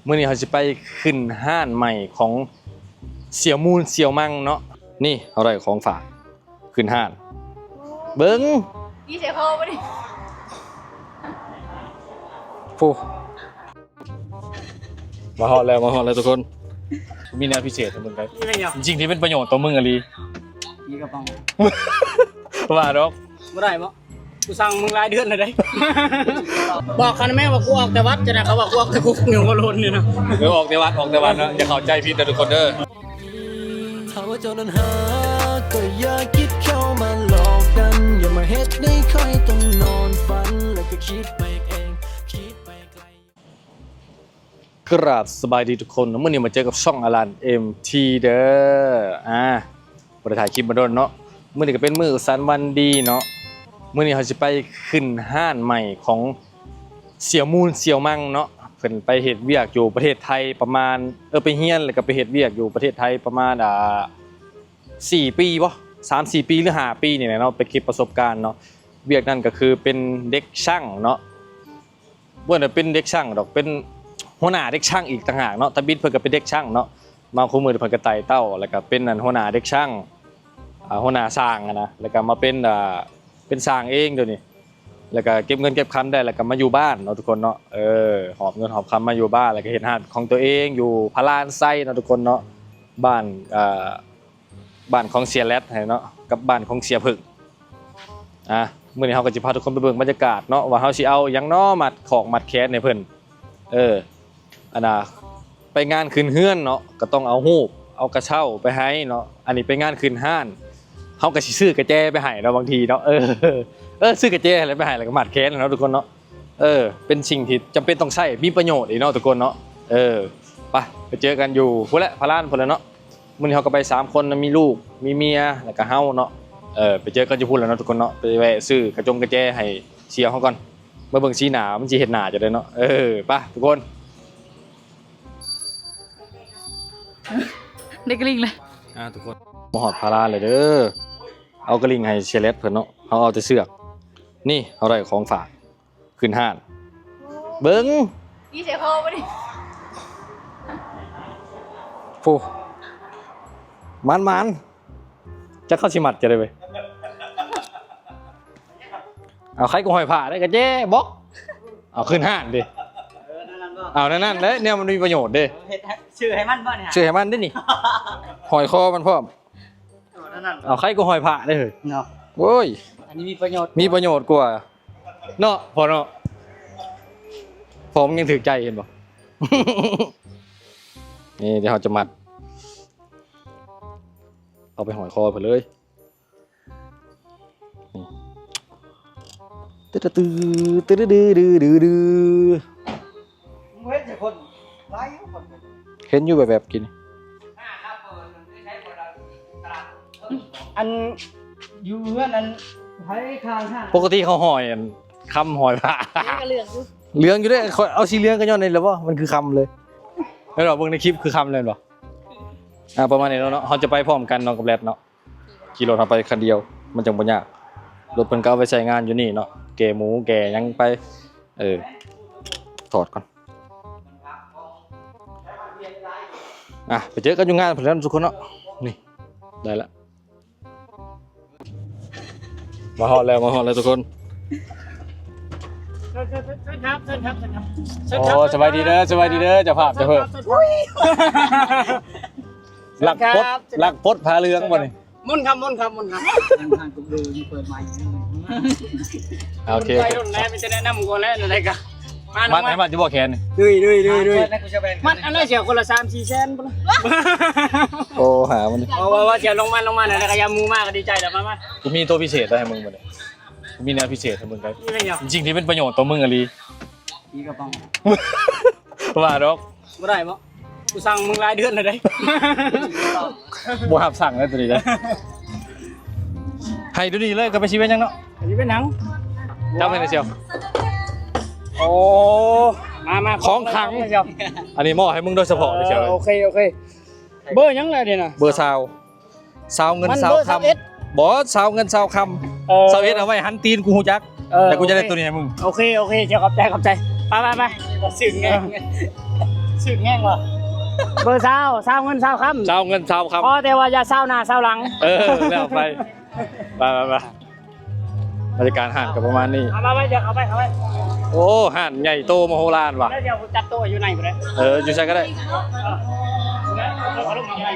ມື້ນີ້ເຮົາຊິໄປຂຶ້ນຮ້ານໃໝ່ຂອງສ່ຽວມູນສ່ຽວມັງເນາະ. ນີ້ເຮົາໄດ້ຂອງຝາກຂຶ້ນຮ້ານ. ເບິ່ງ ມີໃສ່ຄໍບໍ່ນີ້? ໂອ້ ມາຮອດແລ້ວ ມາຮອດແລ້ວທຸກຄົນ. ມີແນວພິເສດໃຫ້ເບິ່ງໄດ້. ມີຫຍັງ? ສິ່ງທີ່ເປັນປະໂຫຍດຕໍ່ມຶງອີ່ຫຼີ. ມີກະປ໋ອງ. ວ່າດອກ. ບໍ່ໄດ້ບໍ່? ກູສັ່ງມຶງຫຼາຍເດືອນແລ້ວເດ້. ບອກເຂົານະແມ່ວ່າກູອອກແຕ່ວັດ ຈັ່ງໃດເຂົາວ່າກູອອກແຕ່ຄຸກ ຢູ່ບໍ່ດົນນີ້ນະ. ເອີ ອອກແຕ່ວັດ ອອກແຕ່ວັດເນາະ ຢ່າເຂົ້າໃຈຜິດເດີທຸກຄົນເດີ. ຖ້າວ່າເຈົ້ານັ້ນຫາ ກໍຢ່າຄິດເຂົ້າມາຫຼອກກັນ ຢ່າມາເຮັດໃຫ້ຂ້ອຍຕ້ອງນອນຝັນ ແລ້ວກໍຄິດໄປເອງ ຄິດໄປໄກ. ກະລາບສະບາຍດີທຸກຄົນ ມື້ນີ້ມາເຈີກັບຊ່ອງອາລັນ ເອັມທີ ເດີ. ອາ ບໍ່ໄດ້ຖ່າຍຄລິບມາດົນເນາະ. ມື້ນີ້ກໍເປັນມື້ສັນວັນດີເນາະ. ມື້ນີ້ເຮົາຊິໄປຂຶ້ນຮ້ານໃໝ່ຂອງສ່ຽວມູນສ່ຽວມັງເນາະ. ເພິ່ນໄປເຮັດວຽກຢູ່ປະເທດໄທປະມານ ເອີ ໄປຮຽນ ແລ້ວກໍໄປເຮັດວຽກຢູ່ປະເທດໄທປະມານ ອ່າ ສີ່ປີບໍ່ ສາມສີ່ປີ ຫຼື ຫ້າປີນີ້ແຫຼະເນາະ. ໄປເກັບປະສົບການເນາະ. ວຽກນັ້ນກໍຄືເປັນເດັກຊ່າງເນາະ. ບໍ່ໄດ້ເປັນເດັກຊ່າງດອກ ເປັນຫົວໜ້າເດັກຊ່າງອີກຕ່າງຫາກເນາະ. ທຳອິດເພິ່ນກໍເປັນເດັກຊ່າງເນາະ. ມາຄູ່ມື້ເພິ່ນກໍໄຕ່ເຕົ້າ ແລ້ວກໍເປັນອັນຫົວໜ້າເດັກຊ່າງ ອ່າ ຫົວໜ້າຊ່າງຫັ້ນນະ ແລ້ວກໍມາເປັນ ອ່າ ເປັນຊ່າງເອງດຽວນີ້. ແລ້ວກໍເກັບເງິນເກັບຄຳໄດ້ ແລ້ວກໍມາຢູ່ບ້ານເນາະທຸກຄົນເນາະ. ເອີ ຫອບເງິນຫອບຄຳມາຢູ່ບ້ານ ແລ້ວກໍເຮັດຮ້ານຂອງຕົວເອງຢູ່ພະລານໄຊເນາະທຸກຄົນເນາະ. ບ້ານ ອ່າ ບ້ານຂອງເສຍແລັດຫັ້ນເນາະ ກັບບ້ານຂອງເສຍເຜິ້ງ. ອ່າ ມື້ນີ້ເຮົາກໍຊິພາທຸກຄົນໄປເບິ່ງບັນຍາກາດເນາະ ວ່າເຮົາຊິເອົາຫຍັງເນາະ ມັດຂອກມັດແຂນໃຫ້ເພິ່ນ. ເອີ ອັນນ່າ ໄປງານຂຶ້ນເຮືອນເນາະ ກໍຕ້ອງເອົາຮູບ ເອົາກະເຊົ້າໄປໃຫ້ເນາະ. ອັນນີ້ໄປງານຂຶ້ນຮ້ານ ເຮົາກໍຊິຊື້ກະແຈໄປໃຫ້ເນາະ ບາງທີເນາະ. ເອີ ເອີ ຊື້ກະແຈແລ້ວໄປໃຫ້ ແລ້ວກໍມັດແຂນເນາະທຸກຄົນເນາະ. ເອີ ເປັນສິ່ງທີ່ຈຳເປັນຕ້ອງໃຊ້ ມີປະໂຫຍດອີກເນາະທຸກຄົນເນາະ. ເອີ ໄປ ໄປເຈີກັນຢູ່ພຸ້ນແຫຼະ ພະລານພຸ້ນແຫຼະເນາະ. ມື້ນີ້ເຮົາກໍໄປສາມຄົນນະ ມີລູກ ມີເມຍ ແລ້ວກໍເຮົາເນາະ. ເອີ ໄປເຈີກັນຢູ່ພຸ້ນແຫຼະເນາະທຸກຄົນເນາະ. ໄປແວະຊື້ກະຈົງກະແຈໃຫ້ສ່ຽວເຮົາກ່ອນ. ມາເບິ່ງສີໜ້າມັນຊິເຮັດໜ້າຈັ່ງໃດເນາະ. ເອີ ໄປທຸກຄົນ. ໄດ້ກະລິ່ງແລ້ວ. ອ່າ ທຸກຄົນ ມາຮອດພະລານແລ້ວເດີ. ເອົາກະລິ່ງໃຫ້ເສຍແລັດເພິ່ນເນາະ. ເຮົາເອົາແຕ່ເຊືອກ. ນີ້ເຮົາໄດ້ຂອງຝາກ ຂຶ້ນຮ້ານ. ເບິ່ງ ມີໃສ່ຄໍບໍ່ນີ້? ໂອ້ ໝານໆ. ຈັກເຂົາຊິມັດຈັ່ງໃດເວີຍ. ເອົາ ໃຄກໍຫ້ອຍຜ້າໄດ້ ກະແຈບອກ. ເອົາຂຶ້ນຮ້ານເດ້. ເອີ ນັ້ນໆ ເອົາ ນັ້ນໆ ແຫຼະ ແນວມັນມີປະໂຫຍດເດ້. ເຮັດໃຫ້ ຊື້ໃຫ້ມັນບໍ່ນີ້? ຊື້ໃຫ້ມັນເດ້ນີ້. ຫ້ອຍຄໍມັນພ້ອມ. ເອົາ ໃຄກໍຫ້ອຍຜ້າໄດ້ເຮີ້ຍເນາະ. ໂອ້ຍ ອັນນີ້ມີປະໂຫຍດ ມີປະໂຫຍດກວ່າເນາະພໍ່ເນາະ. ພໍ່ມຶງຍັງຖືກໃຈເຫັນບໍ່? ນີ້ ດຽວເຮົາຈະມັດ ເອົາໄປຫ້ອຍຄໍເພິ່ນເລີຍ. ຕຶdu, tydududududu. ເຫັນຢູ່ແວບໆ ກີ້ນີ້. ອັນຢູ່ເຮືອນອັນໃຜທາງຫ້າງ ປົກກະຕິເຂົາຫ້ອຍອັນຄຳຫ້ອຍຜ້າ ເຫຼືອງຢູ່ເດ້. ຂ້ອຍເອົາສີເຫຼືອງກໍຍ້ອນນີ້ແຫຼະບໍ່ ມັນຄືຄຳເລີຍ. ແລ້ວເບິ່ງໃນຄລິບຄືຄຳເລີຍແມ່ນບໍ່? ອ່າ ປະມານນີ້ເນາະ ເຮົາຈະໄປພ້ອມກັນເນາະ ກັບແລັດເນາະ. ຂີ່ລົດເຮົາໄປຄັນດຽວ ມັນຈັ່ງບໍ່ຍາກ. ລົດເພິ່ນກໍເອົາໄປໃຊ້ງານຢູ່ນີ້ເນາະ ແກ່ໝູແກ່ຫຍັງໄປ. ເອີ ຖອດກ່ອນ. ອ່ະ ໄປເຈີກັນຢູ່ງານພຸ້ນແຫຼະທຸກຄົນເນາະ. ນີ້ ໄດ້ລະ ມາຮອດແລ້ວ ມາຮອດແລ້ວທຸກຄົນ. ເຊີນ ເຊີນ ເຊີນ ເຊີນ ເຊີນ ເຊີນ ເຊີນ ໂອ້ ເຊີນ ສະບາຍດີເດີ ສະບາຍດີເດີ ເຈົ້າພາບ ເຈົ້າເພິ່ນ. ລັກປົດ ລັກປົດຜ້າເຫຼືອງບໍ່ນີ້? ມົນຄຳ ມົນຄຳ ມົນຄຳ. ທາງ ທາງກະເບີເປີດໃໝ່. ໂອເຄ ໄປໂດນແລ້ວ ມີແຕ່ແນະນຳກ່ອນແລ້ວ ແນວໃດກະ ມາ ມັດ ໃຫ້ມັດຢູ່ບໍ່ແຂນ? ດຸຍ ດຸຍ ດຸຍ ດຸຍ. ມັດອັນໃດ ເສຍຄົນລະສາມສີ່ແສນພຸ້ນ. ໂອ້ ຫາມັນ. ເອົາ ເອົາ ເອົາ ເສຍ ລົງມາ ລົງມາ ແລ້ວກະຢ່າໝູມາກະດີໃຈແລ້ວ. ມາ ມາ ກູມີໂຕພິເສດໃຫ້ມຶງມື້ນີ້ ກູມີແນວພິເສດໃຫ້ມຶງໄດ້. ມີຫຍັງ? ສິ່ງທີ່ເປັນປະໂຫຍດຕໍ່ມຶງອີ່ຫຼີ. ມີກະປ໋ອງ. ວ່າດອກ. ບໍ່ໄດ້ບໍ່? ກູສັ່ງມຶງຫຼາຍເດືອນແລ້ວເດ້. ບໍ່ຮັບສັ່ງແລ້ວໂຕນີ້ເດ້. ໃຫ້ໂຕນີ້ເລີຍ ກະໄປຊິເປັນຫຍັງເນາະ? ຊິເປັນຫຍັງ? ຈັບໃຫ້ໜ່ອຍສ່ຽວ. ໂອ້ ມາ ມາ ຂອງຂັງ. ອັນນີ້ມອບໃຫ້ມຶງໂດຍສະເພາະເລີຍສ່ຽວ. ເອີ ໂອເຄ ໂອເຄ. ເບີຫຍັງແຫຼະນີ້ນະ? ເບີຊາວ. ຊາວເງິນຊາວຄຳ. ບໍ່ ຊາວເງິນຊາວຄຳ. ເອີ ຊາວເອັດເອົາໄວ້ຫັນຕີນ ກູຮູ້ຈັກ. ເອີ ແຕ່ກູຈະໄດ້ໂຕນີ້ໃຫ້ມຶງ. ໂອເຄ ໂອເຄ ເຈົ້າ ຂອບໃຈ ຂອບໃຈ. ໄປ ໄປ ໄປ. ຊື່ເງິນ. ຊື່ແຮງວະ ເບີຊາວ ຊາວເງິນຊາວຄຳ ຊາວເງິນຊາວຄຳ ຂໍແຕ່ວ່າຢ່າຊາວໜ້າຊາວຫຼັງ ເອີ ແລ້ວໄປ ໄປໆໆ ບັນຍາກາດຮ້ານກໍປະມານນີ້ ເອົາມາໄວ້ ດຽວເຂົ້າໄປ ເຂົ້າໄປ ໂອ້ ຮ້ານໃຫຍ່ໂຕມະໂຫລານວ່ະ ແລ້ວດຽວຈັດໂຕະຢູ່ໃນພຸ້ນເດ້ ເອີ ຢູ່ໃສກໍໄດ້ ເອີ ເອົາລົງມາໄວ້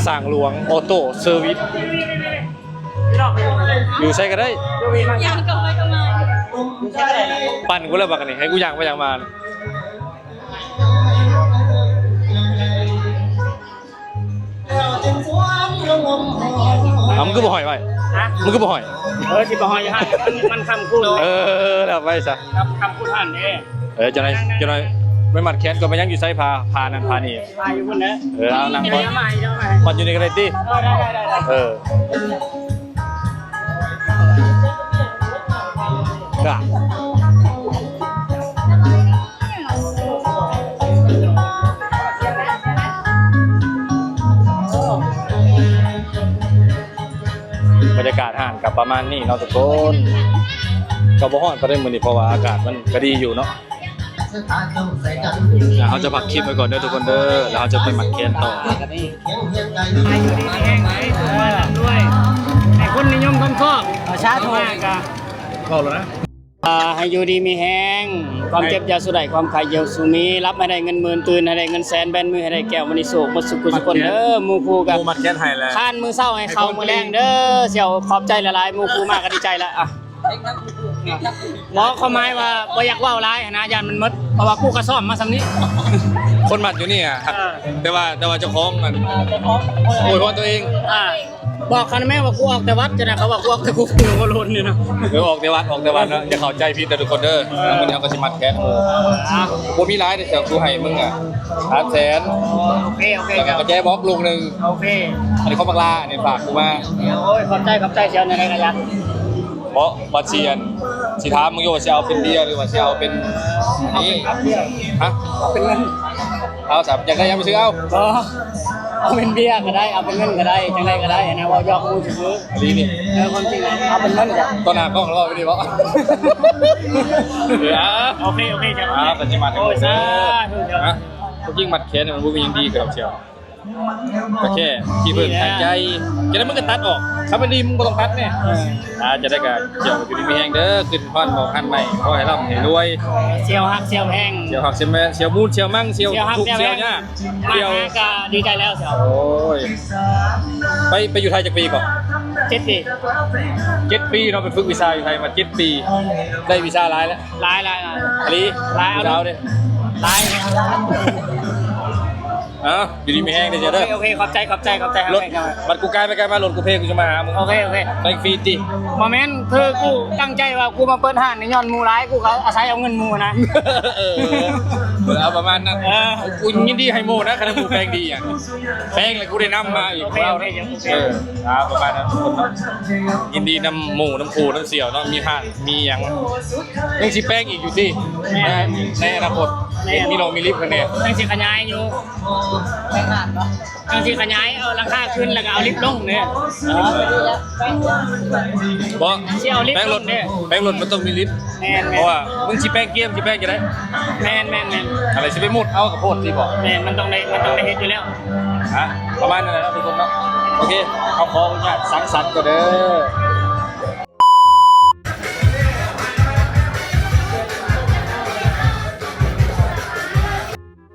ສ້າງຫຼວງ Auto Service ຢູ່ໃສກໍໄດ້ ຍ່າງກັບໄປກັບມາ ປັ່ນກູແລ້ວບັກອັນນີ້ ໃຫ້ກູຍ່າງໄປຍ່າງມາ ເອົາ ມັນຄືບໍ່ຫ້ອຍໄວ້ ຮະ ມັນຄືບໍ່ຫ້ອຍ ເອີ ຊິບໍ່ຫ້ອຍຢູ່ຫັ້ນ ມັນ ມັນຄ້ຳຄູນ ເອີ ແລ້ວໄປຊະ ຄ້ຳ ຄ້ຳຄູນຫັ້ນເດ້ ເອີ ຈັ່ງໃດ ຈັ່ງໃດ ໄປມັດແຂນກ່ອນ ໄປຍັງຢູ່ໃສ ຜ້າ ຜ້ານັ້ນຜ້ານີ້ ຜ້າຢູ່ພຸ້ນເດ້ ເອີ ເອົານັ່ງກ່ອນ ມັດຢູ່ນີ້ກໍໄດ້ຕິ ເອີ ໄດ້ໆໆໆ ເອີ ກະ ບັນຍາກາດຮ້ານກໍປະມານນີ້ເນາະທຸກຄົນ ກໍບໍ່ຮ້ອນປານໃດມື້ນີ້ ເພາະວ່າອາກາດມັນກໍດີຢູ່ເນາະ ອ່າ ເຮົາຈະພັກຄລິບໄວ້ກ່ອນເດີທຸກຄົນເດີ ແລ້ວເຮົາຈະໄປມັດແຂນຕໍ່ ໃຫ້ຄົນນິຍົມຊົມຊອບ ສາທຸ ເວົ້າແລ້ວນະ. ອ່າ ໃຫ້ຢູ່ດີມີແຮງ ຄວາມເຈັບຢ່າສູ່ໄດ້ ຄວາມໄຂ້ຢ່າສູ່ມີ ຫຼັບໃຫ້ໄດ້ເງິນໝື່ນ ຕື່ນໃຫ້ໄດ້ເງິນແສນ ແບນມືໃຫ້ໄດ້ແກ້ວ ມື້ນີ້ໂຊກໝົດສູ່ຜູ້ສູ່ຄົນເດີ ໝູ່ຄູ່ກໍ ໝູ່ມັດແຂນໃຫ້ແລ້ວ ຄານມື້ເຊົ້າໃຫ້ເຂົ້າມື້ແລງເດີ ສ່ຽວຂອບໃຈຫຼາຍໆ ໝູ່ຄູ່ມາກໍດີໃຈລະ ອ່ະ ບໍ່ ຄວາມໝາຍວ່າບໍ່ຢາກເວົ້າຫຼາຍຫັ້ນນະ ຢ້ານມັນໝົດ ເພາະວ່າກູກໍຊ້ອມມາສ່ຳນີ້ ຄົນມັດຢູ່ນີ້ອະ ເອີ ແຕ່ວ່າ ແຕ່ວ່າເຈົ້າຂອງນັ້ນ ເອີ ເຈົ້າຂອງ ອວຍພອນຕົວເອງ ອ່າ ບອກເຂົານະແມ່ວ່າກູອອກແຕ່ວັດ ຈັ່ງໃດເຂົາວ່າກູອອກແຕ່ ກູຢູ່ບໍ່ລົ້ນນີ້ນະ ເອີ ອອກແຕ່ວັດ ອອກແຕ່ວັດເນາະ ຢ່າເຂົ້າໃຈຜິດເດີທຸກຄົນເດີ ເອີ ມື້ນີ້ເຮົາກໍຊິມັດແຂນໝູ່ ອ່າ ບໍ່ມີຫຼາຍເດ້ ເຈົ້າ ກູໃຫ້ມຶງອະ ສາມແສນ ໂອເຄ ໂອເຄ ແລ້ວກໍກະແຈບັອກລູກໜຶ່ງ ໂອເຄ ອັນນີ້ຂອງບັກຫຼ້າ ອັນນີ້ຝາກກູມາ ໂອ້ຍ ຂອບໃຈ ຂອບໃຈ ຊິເອົາແນວໃດກໍຢາກ ເພາະວ່າຊິ ອັນ ຊິຖາມມຶງຢູ່ວ່າຊິເອົາເປັນເບຍ ຫຼືວ່າຊິເອົາເປັນ ເອົາເປັນ ນີ້ ເອົາເປັນເບຍ ຮະ ເອົາເປັນເງິນ ເອົາຊະ ຢາກໄດ້ຫຍັງໄປຊື້ເອົາ ບໍ່ ເອົາເປັນເບຍກໍໄດ້ ເອົາເປັນເງິນກໍໄດ້ ຈັ່ງໃດກໍໄດ້ນະ ເວົ້າຢອກໝູ່ຊື່ໆ ອີ່ຫຼີນີ້ ເອີ ຄວາມຈິງນະ ເອົາເປັນເງິນກໍ ຕໍ່ໜ້າກ້ອງເວົ້າໄປນີ້ບໍ ເອີ ໂອເຄ ໂອເຄ ເຈົ້າ ອ່າ ປະຕິບັດ ໂອ້ຍ ສາທຸ ຮະ ຜູ້ຍິງມັດແຂນນີ້ມັນບໍ່ມີຫຍັງດີຄືດອກ ສ່ຽວ ກໍແຄ່ຂີ້ເພິ່ງຫາຍໃຈ ຈະໄດ້ມຶງກໍຕັດອອກ ຄັນມັນດີມຶງບໍ່ຕ້ອງຕັດແນ່ ເອີ ອ່າ ຈະໄດ້ກໍ ສ່ຽວຢູ່ດີມີແຮງເດີ ຂຶ້ນຮອດໝອກຫັ້ນໃໝ່ ຂໍໃຫ້ລ່ຳໃຫ້ລວຍ ສ່ຽວຮັກສ່ຽວແພງ ສ່ຽວຮັກສ່ຽວແພງ ສ່ຽວມູນສ່ຽວມັງ ສ່ຽວທຸກສ່ຽວຍາກ ມາຫາກໍດີໃຈແລ້ວ ສ່ຽວ ໂອ້ຍ ໄປ ໄປຢູ່ໄທຈັກປີກໍ ເຈັດປີ ເຈັດປີເນາະ ໄປຝຶກວິຊາຢູ່ໄທມາເຈັດປີ ໄດ້ວິຊາຫຼາຍແລ້ວ ຫຼາຍໆໆ ອີ່ຫຼີ ຫຼາຍ ຜູ້ສາວເດ້ ຫຼາຍ ເອົ້າ ຢູ່ດີມີແຮງເດີ ໂອເຄ ໂອເຄ ຂອບໃຈ ຂອບໃຈ ຂອບໃຈ ລົດ ບັດກູກາຍໄປກາຍມາ ລົດກູເພ ກູຈະມາຫາມຶງ ໂອເຄ ໂອເຄ ໄປຟຣີຕິ ບໍ່ແມ່ນ ຄືກູຕັ້ງໃຈວ່າກູມາເປີດຮ້ານນີ້ຍ້ອນໝູ່ຫຼາຍ ກູກໍອາໄສເອົາເງິນໝູ່ນະ ເອີ ເອີ ເອົາປະມານນັ້ນ ເອີ ກູຍິນດີໃຫ້ໝູ່ນະ ຄັນໝູ່ແປງດີຫຍັງ ແປງແລ້ວກູໄດ້ນຳມາອີກ ໂອເຄ ໂອເຄ ໂອເຄ ເອີ ອ່າ ປະມານນັ້ນ ທຸກຄົນເນາະ ຍິນດີນຳໝູ່ ນຳຄູ່ ນຳສ່ຽວເນາະ ມີຮ້ານ ມີຫຍັງ ຍັງຊິແປງອີກຢູ່ຕິ ແມ່ນ ໃນອະນາຄົດ ແມ່ນ ມີຫຼໍ່ມີລິບກັນແນ່ ຍັງຊິຂະຫຍາຍຢູ່ ຍັງຊິຂະຫຍາຍ ເອົາຫຼັງຄາຂຶ້ນ ແລ້ວກໍເອົາລິບລົງເດ້ ບໍ່ ຊິເອົາລິບລົງເດ້ ແປງລົດ ແປງລົດມັນຕ້ອງມີລິບ ແມ່ນໆ ເພາະວ່າມຶງຊິແປງກຽມ ຊິແປງຈັ່ງໃດ ແມ່ນໆໆ ອາໄລຊິໄປມຸດເອົາກະໂພດຊິບໍ ແມ່ນ ມັນຕ້ອງໄດ້ ມັນຕ້ອງໄດ້ເຮັດຢູ່ແລ້ວ ຮະ ປະມານນັ້ນແຫຼະເນາະ ທຸກຄົນເນາະ ໂອເຄ ເຮົາຂໍອະນຸຍາດສັງສັນກ່ອນເດີ.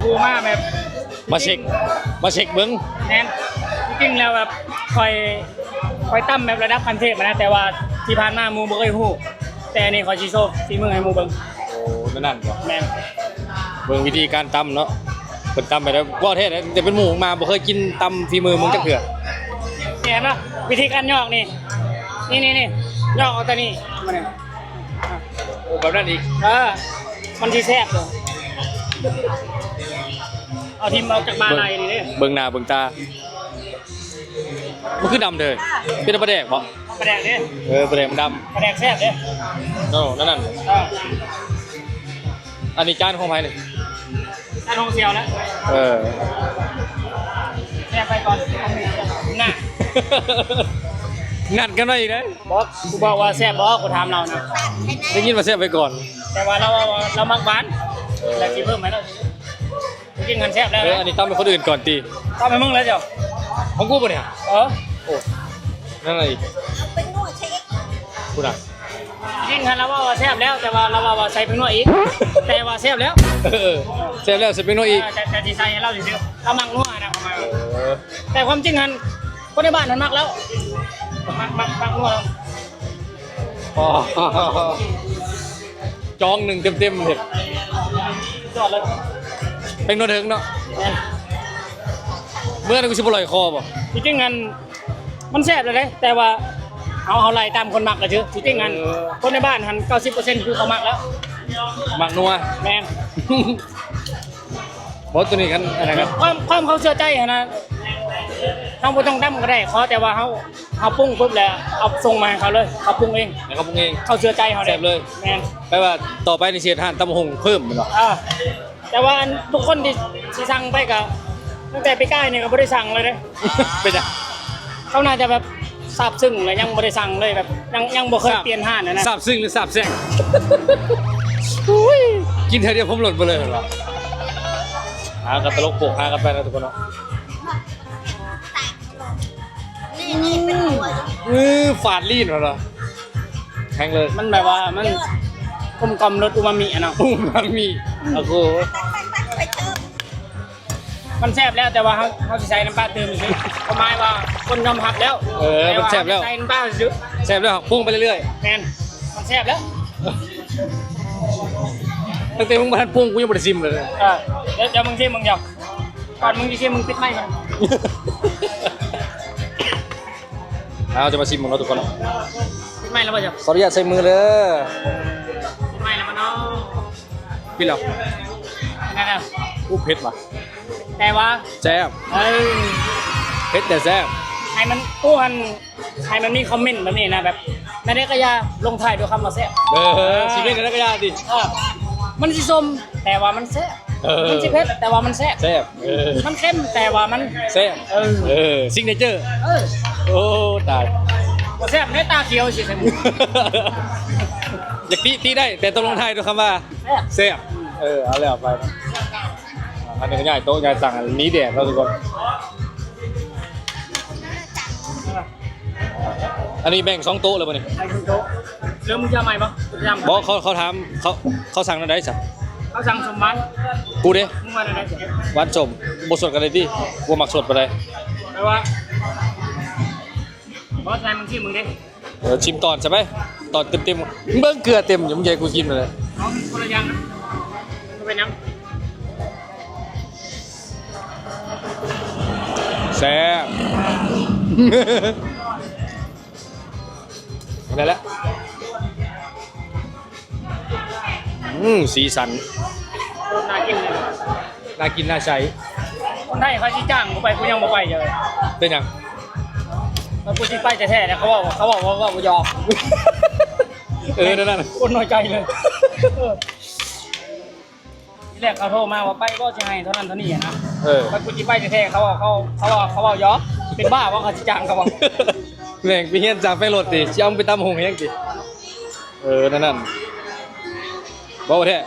ກູມາແບບ ມາເຊັກ ມາເຊັກເບິ່ງ ແມ່ນ ຈິງໆແລ້ວແບບຂ້ອຍ ຂ້ອຍຕຳແບບລະດັບຂັ້ນເທບຫັ້ນນະ ແຕ່ວ່າທີ່ຜ່ານມາໝູ່ບໍ່ເຄີຍຮູ້ ແຕ່ອັນນີ້ຂ້ອຍຊິໂຊຝີມືໃຫ້ໝູ່ເບິ່ງ. ໂອ້ ແນວນັ້ນບໍ? ແມ່ນ ເບິ່ງວິທີການຕຳເນາະ ເພິ່ນຕຳໄປແລ້ວ ເວົ້າແທ້ແຫຼະ ແຕ່ເປັນໝູ່ມາບໍ່ເຄີຍກິນຕຳຝີມືເບິ່ງຈັກເທື່ອ. ແມ່ນເນາະ ວິທີການຍອກນີ້ ນີ້ໆໆ ຍອກເອົາແຕ່ນີ້ມານີ້ ໂອ້ ແບບນັ້ນອີກ ເອີ ມັນຊິແຊບເດີ ເອົາຖິ້ມອອກຈາກບ່າໄຫຼ່ນີ້ເດ້ ເບິ່ງໜ້າເບິ່ງຕາ ມັນຄືດຳເດີ ເປັນປາແດກບໍ? ປາແດກເດ້ ເອີ ປາແດກມັນດຳ ປາແດກແຊບເດ້ ໂອ້ ນັ້ນໆ ເອີ ອັນນີ້ຈານຂອງໃຜນີ້? ຈານຂອງສ່ຽວແຫຼະ ເອີ ແຊບໄປກ່ອນ ນະ ນັດກັນໄວ້ອີກເດ້. ບໍ່ ກູບອກວ່າແຊບບໍ່ ກູຖາມລາວນະ. ໄດ້ຍິນວ່າແຊບໄວ້ກ່ອນ ແຕ່ວ່າລາວວ່າລາວມັກຫວານ ເອີ ແລ້ວຊິເພີ່ມໃຫ້ລາວ. ຈິງຫັ້ນແຊບແລ້ວ ເອີ ອັນນີ້ຕຳໃຫ້ຄົນອື່ນກ່ອນຕິ. ຕຳໃຫ້ມຶງແລ້ວເຈົ້າ. ຂອງກູບໍ່ນີ້? ເອີ ໂອ້ ນັ້ນອີກ ເອົາເປັນນົວໃສ່ອີກ ພຸ້ນນະ. ຈິງຫັ້ນລາວເວົ້າວ່າແຊບແລ້ວ ແຕ່ວ່າລາວເວົ້າວ່າໃສ່ເປັນນົວອີກ ແຕ່ວ່າແຊບແລ້ວ. ເອີ ແຊບແລ້ວໃສ່ເປັນນົວອີກ. ເອີ ແຕ່ ແຕ່ຊິໃສ່ໃຫ້ລາວຊື່ໆ ລາວມັກນົວນະ ປະມານ ເອີ ແຕ່ຄວາມຈິງຫັ້ນ ຄົນໃນບ້ານຫັ້ນມັກແລ້ວ ມັກ ມັກ ມັກນົວ. ອໍ ຈອງໜຶ່ງເຕັມໆເຮັດ ຍອດເລີຍ ເປັນນົວເຖິງເນາະ. ແມ່ນ ເມື່ອນັ້ນກູຊິບໍ່ລອຍຄໍບໍ່? ທີ່ຈິງຫັ້ນມັນແຊບແລ້ວເດ້ ແຕ່ວ່າເຮົາ ເຮົາໄລ່ຕາມຄົນມັກກະຊື່. ທີ່ຈິງຫັ້ນ ເອີ ຄົນໃນບ້ານຫັ້ນເກົ້າສິບເປີເຊັນຄືເຂົາມັກແລ້ວ ມັກນົວ. ແມ່ນ. ບໍ່ ໂຕນີ້ຄັນອັນນັ້ນ ຄວາມ ຄວາມເຂົາເຊື່ອໃຈຫັ້ນນະ ເຮົາບໍ່ຕ້ອງຕຳກະໄດ້ ຂໍແຕ່ວ່າເຮົາ ເຮົາປຸງປຸບແລ້ວເອົາສົ່ງມາໃຫ້ເຂົາເລີຍ ເຂົາປຸງເອງ ໃຫ້ເຂົາປຸງເອງ ເຂົາເຊື່ອໃຈເຮົາເລີຍ. ແຊບເລີຍ. ແມ່ນ. ແປວ່າຕໍ່ໄປນີ້ຊິເຮັດຮ້ານຕຳບັກຫຸ່ງເພີ່ມແມ່ນບໍ່? ເອີ ແຕ່ວ່າອັນທຸກຄົນທີ່ ທີ່ສັ່ງໄປກະ ຕັ້ງແຕ່ປີກາຍນີ້ກະບໍ່ໄດ້ສັ່ງເລີຍເດ້. ເປັນຫຍັງ? ເຂົາໜ້າຈະແບບຊາບຊຶ້ງແລ້ວຍັງບໍ່ໄດ້ສັ່ງເລີຍ ແບບຍັງ ຍັງບໍ່ເຄີຍປ່ຽນຮ້ານຫັ້ນນະ. ຊາບຊຶ້ງຫຼືຊາບແຊ່ງ? ອຸ້ຍ ກິນເທື່ອດຽວຜົມຫຼົ່ນໄປເລີຍເຫັນບໍ່? ຫາກັນຕະຫຼົກໂປກຮາກັນໄປນະທຸກຄົນເນາະ. ນີ້ ນີ້ເປັນຕົວ ອື ຟາດລີ້ນວ່າ ແຮງເລີຍ. ມັນແບບວ່າມັນກົມກ່ອມລົດອູມາມິອະເນາະ ອູມາມິ. ໂອ້ໂຫ ມັນແຊບແລ້ວ ແຕ່ວ່າເຮົາ ເຮົາຊິໃສ່ນ້ຳປາຕື່ມຊື່ໆ ຄວາມໝາຍວ່າຄົນຍອມຮັບແລ້ວ. ເອີ ມັນແຊບແລ້ວ ໃສ່ນ້ຳປາຊື່ໆ ແຊບແລ້ວ ປຸງໄປເລື້ອຍໆ. ແມ່ນ ມັນແຊບແລ້ວ. ຕັ້ງແຕ່ມຶງບໍ່ທັນປຸງ ກູຍັງບໍ່ໄດ້ຊິມເລີຍ. ເອີ ດຽວ ດຽວມຶງຊິມເບິ່ງເຈົ້າ ກ່ອນມຶງຊິຊິມ ມຶງປິດໄມກ່ອນ. ເຮົາຈະມາຊິມເບິ່ງເນາະທຸກຄົນເນາະ. ປິດໄມແລ້ວບໍ່ເຈົ້າ? ຂໍອະນຸຍາດໃສ່ມືເດີ. ປິດໄມແລ້ວບໍ່ເນາະ? ປິດແລ້ວ. ນັ້ນນະ. ໂອ້ ເຜັດວ່ະ ແຕ່ວ່າແຊບ. ເອີ ເຜັດແຕ່ແຊບ. ໃຫ້ມັນ ໂອ້ ອັນ ໃຫ້ມັນມີຄອມເມັນແບບນີ້ນະ ແບບ ແນວໃດກະຢ່າລົງທ້າຍດ້ວຍຄຳວ່າແຊບ. ເອີ ຊິເປັນແນວໃດກະຢ່າຕິ. ເອີ ມັນຊິສົ້ມ ແຕ່ວ່າມັນແຊບ. ເອີ ມັນຊິເຜັດ ແຕ່ວ່າມັນແຊບ. ແຊບ. ເອີ ມັນເຄັມ ແຕ່ວ່າມັນແຊບ. ເອີ ເອີ ຊິກເນເຈີ. ເອີ ໂອ້ ຕາຍ ບໍ່ແຊບແນວຕາຂຽວຊິ. ຢາກຕິ ຕິໄດ້ ແຕ່ຕ້ອງລົງທ້າຍດ້ວຍຄຳວ່າແຊບ. ແຊບ. ເອີ ເອົາແລ້ວໄປ. ອັນນີ້ກະຍ້າຍໂຕະຍ້າຍຕັ່ງ ອັນນີ້ແດດເນາະທຸກຄົນ. ອັນນີ້ແບ່ງສອງໂຕະແລ້ວບໍ່ນີ້? ແບ່ງສອງໂຕະ. ເລີ່ມ ມຶງຈະເອົາໃໝ່ບໍ່? ບໍ່ ເຂົາ ເຂົາຖາມ ເຂົາ ເຂົາສັ່ງແນວໃດຊະ? ເຂົາສັ່ງສົ້ມຫວານ. ກູເດ? ມຶງວ່າແນວໃດ? ຫວານສົ້ມ. ບໍ່ສົດກະໄດ້ຕິ? ບໍ່ມັກສົດປານໃດ. ແປວ່າ ບໍ່ໃສ່ ມຶງຊິມເບິ່ງເດ້. ເອີ ຊິມຕອນຊະໄປ ຕອນເຕັມໆ ເບິ່ງເກືອເຕັມຢູ່ ມຶງຢາກໃຫ້ກູຊິມແນວໃດ? ເອົາຄົນລະຢ່າງນະ ບໍ່ເປັນຫຍັງ. ແຊບ ໄດ້ແລ້ວ. ອືມ ສີສັນ ໜ້າກິນເລີຍ ໜ້າກິນໜ້າໃຊ້. ຄົນໄທເຂົາຊິຈ້າງກູໄປ ກູຍັງບໍ່ໄປເລີຍ. ເປັນຫຍັງ? ມັນກູຊິໄປແທ້ໆ ເຂົາເວົ້າ ເຂົາເວົ້າ ເວົ້າ ເວົ້າຢອກ. ເອີ ນັ້ນໆ ຄົນນ້ອຍໃຈເລີຍ. ເອີ ທີແລກເຂົາໂທມາວ່າໄປບໍ່ ຊິໃຫ້ເທົ່ານັ້ນເທົ່ານີ້ນະ. ເອີ ມັນກູຊິໄປແທ້ໆ ເຂົາເວົ້າ ເຂົາ ເຂົາເວົ້າຢອກ. ເປັນບ້າບໍ່ ເຂົາຊິຈ້າງເຂົາບໍ່? ແມ່ງໄປຮຽນຊ່າງແປງລົດຕິ ຊິເອົາໄປຕຳບັກຫຸ່ງແຮງຕິ. ເອີ ນັ້ນໆ ເວົ້າແທ້.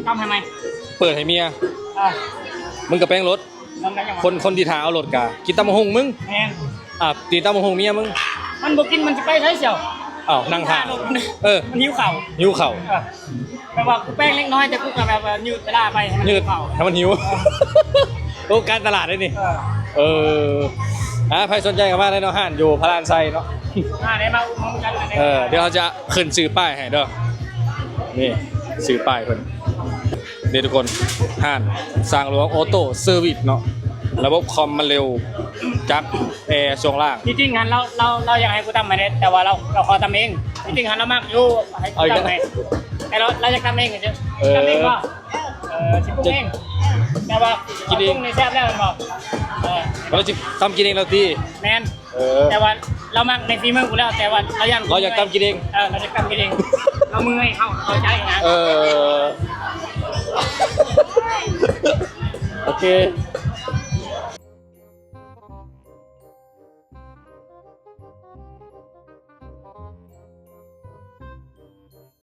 ຕຳໃຫ້ໃໝ່ ເປີດໃຫ້ເມຍ. ເອີ ມຶງກະແປງລົດ. ຄົນ ຄົນທີ່ຖ້າເອົາລົດກະກິນຕຳບັກຫຸ່ງມຶງ. ແມ່ນ. ອາ ຕີຕຳບັກຫຸ່ງເມຍມຶງ. ມັນບໍ່ກິນ ມັນຊິໄປໃສຊຽວ? ອ້າວ ນັ່ງຖ້າ. ເອີ ມັນຫິວເຂົ້າ ຫິວເຂົ້າ. ເອີ ແບບວ່າກູແປງເລັກນ້ອຍ ແຕ່ກູກະແບບວ່າຍືດເວລາໄປໃຫ້ມັນຫິວເຂົ້າ ໃຫ້ມັນຫິວ. ໂອ້ ການຕະຫຼາດເດ້ນີ້. ເອີ ເອີ ອ່າ ໃຜສົນໃຈກະມາໄດ້ເນາະ ຮ້ານຢູ່ພະລານໄຊເນາະ. ອ່າ ໄດ້ມາອຸດໜູນກັນ. ເອີ ດຽວເຮົາຈະຂຶ້ນຊື່ປ້າຍໃຫ້ເດີ. ນີ້ຊື່ປ້າຍເພິ່ນ. ນີ້ທຸກຄົນ ຮ້ານສ້າງຫຼວງໂອໂຕ້ເຊີວິດເນາະ ລະບົບຄອມມັນເລັວ ຈັກແອຊ່ວງລ່າງ. ທີ່ຈິງຫັ້ນລາວ ລາວ ລາວຢາກໃຫ້ກູຕຳໃຫ້ເດ້ ແຕ່ວ່າລາວ ລາວຂໍຕຳເອງ. ທີ່ຈິງຫັ້ນລາວມັກຢູ່ ໃຫ້ຕຳໃຫ້ ແຕ່ລາວ ລາວຢາກຕຳເອງ. ເອີ ຕຳເອງບໍ່? ເອີ ຊິປຸງເອງ. ແຕ່ວ່າກິນເອງ ປຸງນີ້ແຊບແລ້ວແມ່ນບໍ່? ເອີ ລາວຊິຕຳກິນເອງແລ້ວຕິ? ແມ່ນ. ເອີ ແຕ່ວ່າລາວມັກໃນຝີມືກູແລ້ວ ແຕ່ວ່າລາວຢ້ານ ລາວຢາກຕຳກິນເອງ. ເອີ ລາວຢາກຕຳກິນເອງ. ລາວເມື່ອຍ ເຮົາເຂົ້າໃຈນະ. ເອີ ໂອເຄ.